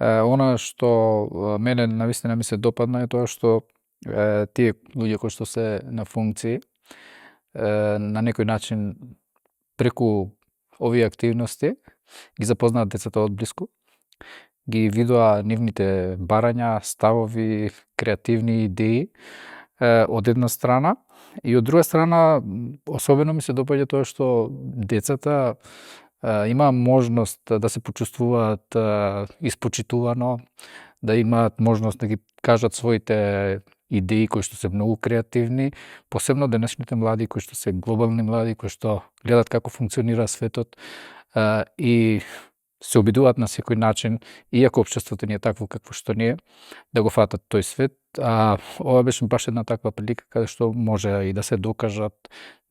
Она што мене навистина ми се допадна е тоа што тие луѓе кои што се на функции на некој начин преку овие активности ги запознаат децата од блиску, ги видоа нивните барања, ставови, креативни идеи од една страна, и од друга страна особено ми се допаѓа тоа што децата има можност да се почувствуваат испочитувано, да имаат можност да ги кажат своите идеи кои што се многу креативни, посебно денешните млади кои што се глобални млади, кои што гледат како функционира светот и се обидуваат на секој начин, иако општеството ни е такво какво што ни е, да го фатат тој свет. Ова беше баш една таква прилика каде што може и да се докажат,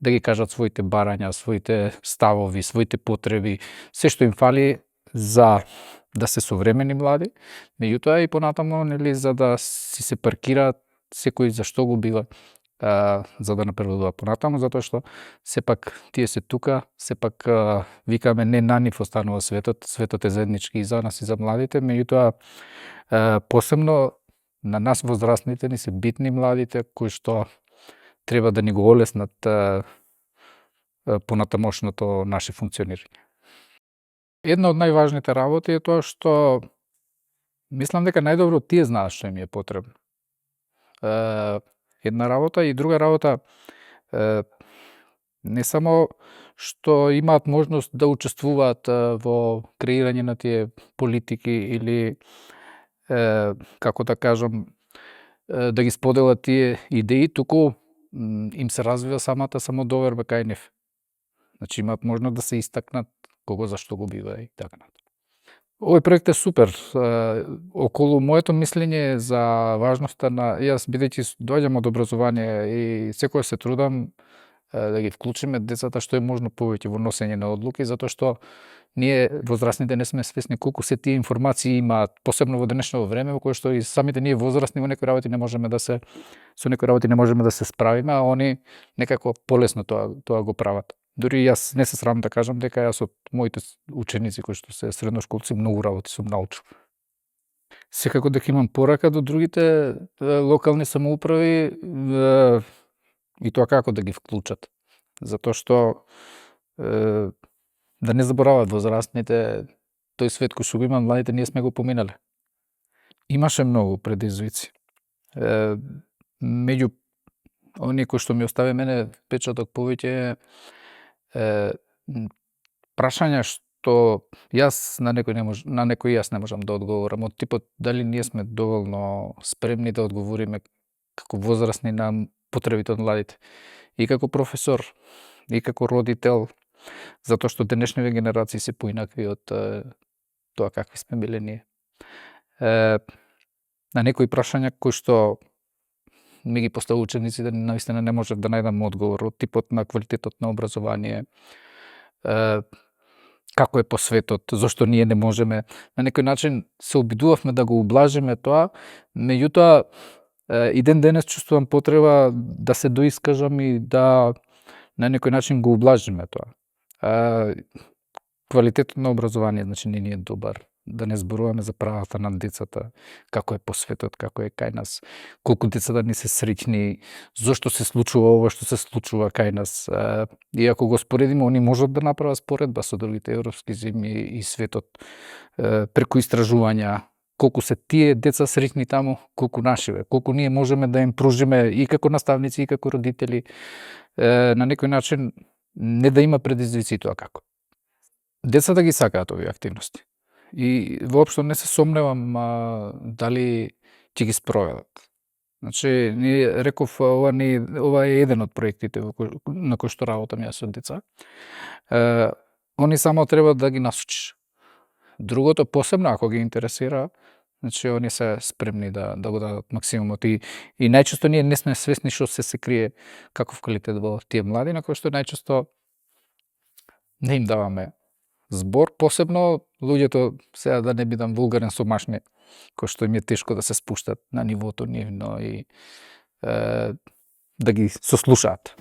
да ги кажат своите барања, своите ставови, своите потреби, се што им фали за да се современи млади, меѓутоа и понатаму нели за да си се паркираат секој за што го бива за да напредува понатаму, затоа што сепак тие се тука, сепак викаме не на нив останува светот, светот е заеднички и за нас и за младите, меѓутоа посебно на нас возрастните ни се битни младите кои што треба да ни го олеснат понатамошното наше функционирање. Една од најважните работи е тоа што мислам дека најдобро тие знаат што им е потребно. Една работа, и друга работа, не само што имаат можност да учествуваат во креирање на тие политики или како да кажам да ги споделат тие идеи, туку им се развива самата самодоверба кај нив. Значи имаат можност да се истакнат кого за што го бива и така натаму. Овој проект е супер. Околу моето мислење за важноста на јас бидејќи доаѓам од образование и секогаш се трудам да ги вклучиме децата што е можно повеќе во носење на одлуки, затоа што ние возрастните не сме свесни колку се тие информации имаат, посебно во денешно време во кое што и самите ние возрастни во некои работи не можеме да се со некои работи не можеме да се справиме, а они некако полесно тоа го прават. Дури јас не се срамам да кажам дека јас од моите ученици кои што се средношколци многу работи сум научил. Секако дека имам порака до другите локални самоуправи и тоа како да ги вклучат, затоа што да не заборават возрастните тој свет кој што го имаат младите ние сме го поминале. Имаше многу предизвици. Меѓу оние кои што ми остави мене впечаток повеќе прашања што јас на некој јас не можам да одговорам, од типот дали ние сме доволно спремни да одговориме како возрастни на потребите од младите. И како професор, и како родител, затоа што денешните генерации се поинакви од тоа какви сме биле ние. На некои прашања кои што ми ги поставува учениците, навистина не можев да најдам одговор, од типот на квалитетот на образование, како е по светот, зошто ние не можеме. На некој начин се обидувавме да го ублажиме тоа, меѓутоа и ден денес чувствувам потреба да се доискажам и да на некој начин го ублажиме тоа. Квалитетот на образование значи не ни е добар, да не зборуваме за правата на децата, како е по светот, како е кај нас, колку децата ни се среќни, зошто се случува ова што се случува кај нас. И ако го споредиме, они можат да направат споредба со другите европски земји и светот преку истражувања, колку се тие деца среќни таму, колку нашиве, колку ние можеме да им пружиме и како наставници и како родители, на некој начин не да има предизвици тоа како. Децата ги сакаат овие активности и воопшто не се сомневам дали ќе ги спроведат. Значи, реков, ова е еден од проектите на кој што работам јас со деца. Они само треба да ги насочиш. Другото, посебно ако ги интересира, значи они се спремни да го дадат максимумот и најчесто ние не сме свесни што се крие каков квалитет во тие млади, на кои што најчесто не им даваме збор, посебно луѓето, сега да не бидам вулгарен, сомашни, кои што им е тешко да се спуштат на нивото нивно и да ги сослушаат.